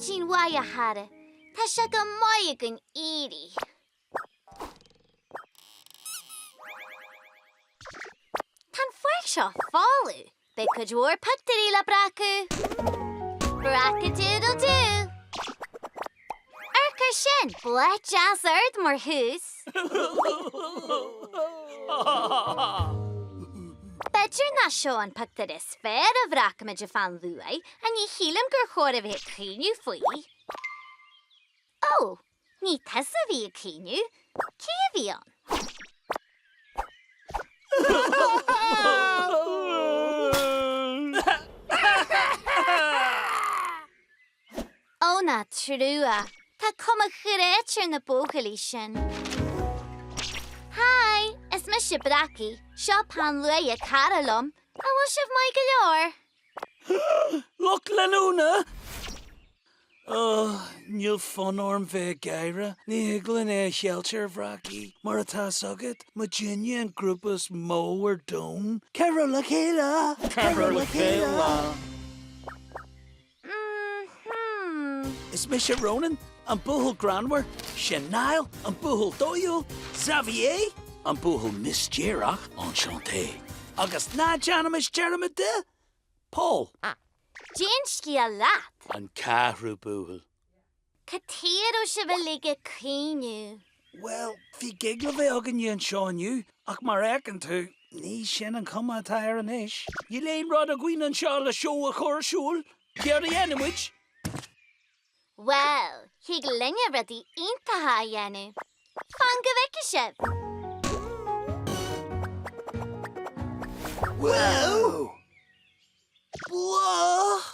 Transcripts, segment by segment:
Maidin mhaith, a chara. Tá sé go maith againn éirí. Tá an pháirc seo folamh. Beidh cuid mhór pictiúirí le breacadh. Breac-a-doodle-doo! Amharc air sin! Bláth deas ard mar thús. B'fhéidir nach seo an pictiúr is fearr a bhreacfaimid a pheann luaidhe, ach ní shílim gur chóir a bheith ag caoineadh faoi. Ó! Ní tusa a bhí ag caoineadh. Cé a bhí ann? Ó nach trua! Tá cuma chráite ar na buachaillí sin. Hi! Is mise Breacaí. Seo Peann Luaidhe, cara liom. An bhfuil sibh maith go leor? Lucht leanúna! Oh, níl fonn orm bheith ag gáire. Ní thig linn é a cheilt ar Bhreacaí. Mar atá 'fhios agat, muidinne an grúpa is mó ar domhan. Ceathrar le chéile! Ceathrar le chéile! Is mise Ronan, an buachaill greannmhar, sin Niall, an buachaill dóighiúil, Xavier, an buachaill mistéireach, enchanté, agus ná déanaimis dearmad de, Paul. Cén scéal leat? An ceathrú buachaill. Cad chuige a raibh sibh uilig ag caoineadh? Bhuel, bhí gig le bheith againne anseo inniu, ach mar a fheiceann tú, ní sin an chuma atá air anois. Níl aon rud againn anseo le seó a chur ar siúl. Céard a dhéanfaidh muid? Bhuel, thig linne rudaí iontacha a dhéanamh. Fan go bhfeicfidh sibh! Wow! Bláth!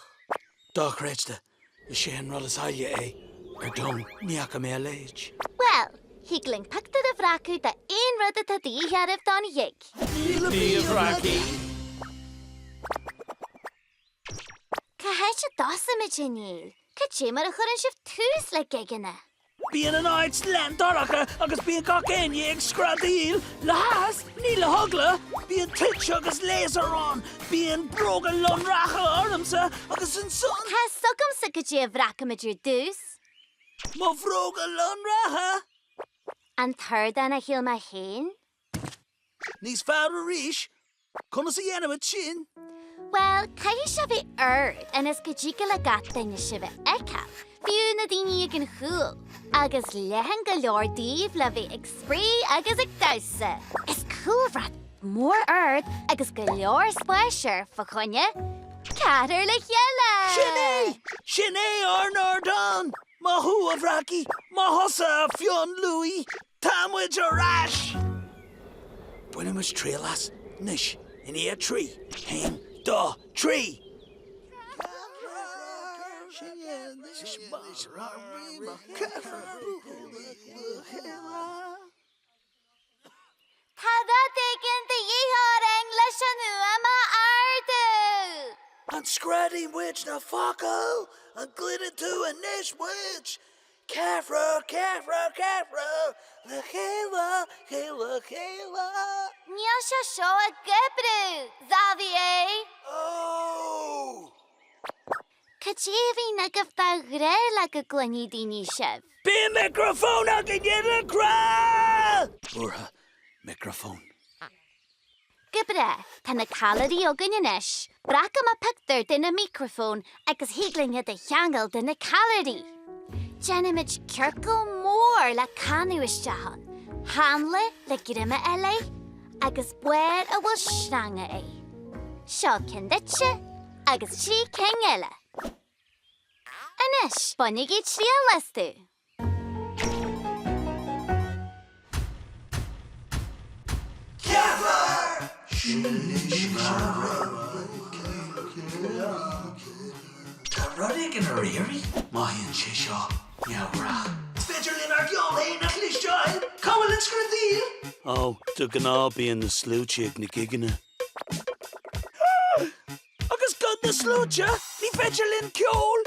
Dochreidte! Is é an rud is áille é ar domhan, ní fhaca mé a leithéid. Bhuel, thig linn pictiúr a bhreacadh d'aon rud atá de dhíth oraibh don ghig. Ní a Bhreacaí! Cá háit a dtosaímid a Néill? Cad é mar a chuireann sibh tús le gigeanna? Bíonn an áit lán dorcha agus bíonn gach éinne ag screadaíl, le háthas, ní le heagla. Bíonn toit agus léasair ann, bíonn bróga lonracha ormsa agus ansan. Tá fhios agamsa cad é a bhreacfaimid ar dtús. Mo bhróga lonracha! An t-ardán a shíl mé féin. Níos fearr arís, conas a dhéanaimid sin? Bhuel, caithfidh sé bheith ard ionas go dtig le gach duine sibh a fheiceáil, fiú na daoine ag an chúl, agus leathan go leor daoibh le bheith ag spraoi agus ag damhsa. Is cúlbhrat mór ard agus go leor spáis air fá choinne ceathrar le chéile! Sin é! Sin é ár n-ardán! Maith thú, a Bhreacaí! Maith thusa, a Phinn Luaidhe! Tá muid ar ais! Bainimis triail as, anois, i ndiaidh 3, 1, 2, 3! Tá rud éigin de dhíth orainn leis an fhuaim a ardú! An screadaíonn muid na focail? An gcluineann tú anois muid? Ceathrar, ceathrar, ceathrar, le chéile, chéile, chéile. Níl sé seo ag oibriú, Xavier! Ó! Cad é a bhíonn agaibh de ghnáth le go gcluinfidh daoine sibh? Bíonn micreafón againne de ghnáth! Buartha, micreafón. Go breá, tá na callairí againn anois. Breacfaidh mé pictiúr de na micreafóin agus thig linn iad a cheangal de na callairí. Déanfaimid ciorcal mór le canadh isteach ann, hanla le greim a fháil air agus barr a bhfuil sreanga air. Seo ceann duitse. Agus 3 cinn eile. Anois, bainigí triail astu! Ceathrar! Sin anois mar Tá rud éigin ar iarraidh. Mothaíonn sé seo neamhghnách. Is féidir linn ár gceol féin a chloisteáil! Cá bhfuil an screadaíl? Ó, de ghnáth bíonn na sluaite ag na gigeanna. Agus gan na sluaite, ní féidir linn ceol!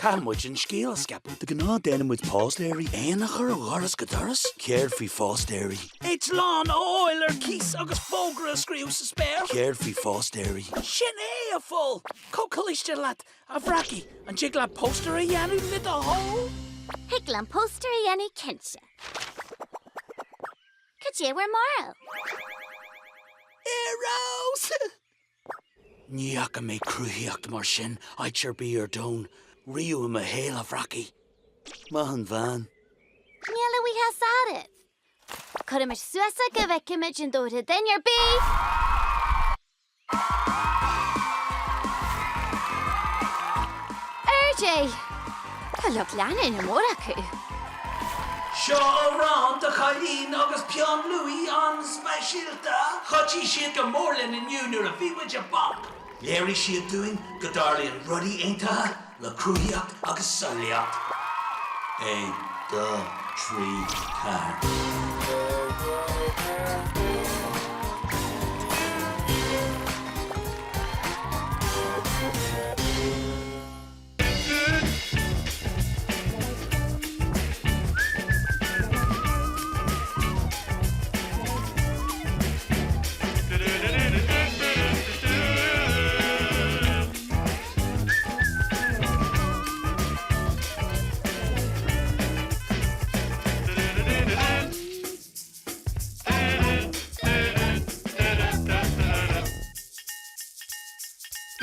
Caithfidh muid an scéal a scaipeadh. De ghnáth déanann muid póstaeirí éan a chur ó dhoras go doras. Céard faoi phóstaeirí? Eitleán a fháil ar cíos agus fógra a scríobh sa spéir. Céard faoi phóstaeirí? Sin é, a Phóil! Chomh cliste leat, a Bhreacaí! An dtig leat póstaer a dhéanamh le do thoil? Thig liom póstaer a dhéanamh cinnte. Cad é bhur mbarúil? Ar fheabhas! Ní fhaca mé cruthaíocht mar sin áit ar bith ar domhan riamh i mo shaol, a Bhreacaí. Maith an bhean. Níl a bhuíochas oraibh. Cuirimis suas é go bhfeicfimid an dtabharfaidh duine ar bith. Aird é! Tá lucht leanúna mór acu. Seo amhrán do chailín agus peann luaidhe an-speisialta. Chuidigh siad go mór linn inniu nuair a bhí muid i bponc. Léirigh siad dúinn go dtarlaíonn rudaí iontacha le cruthaíocht agus samhlaíocht. 1, 2, 3, 4.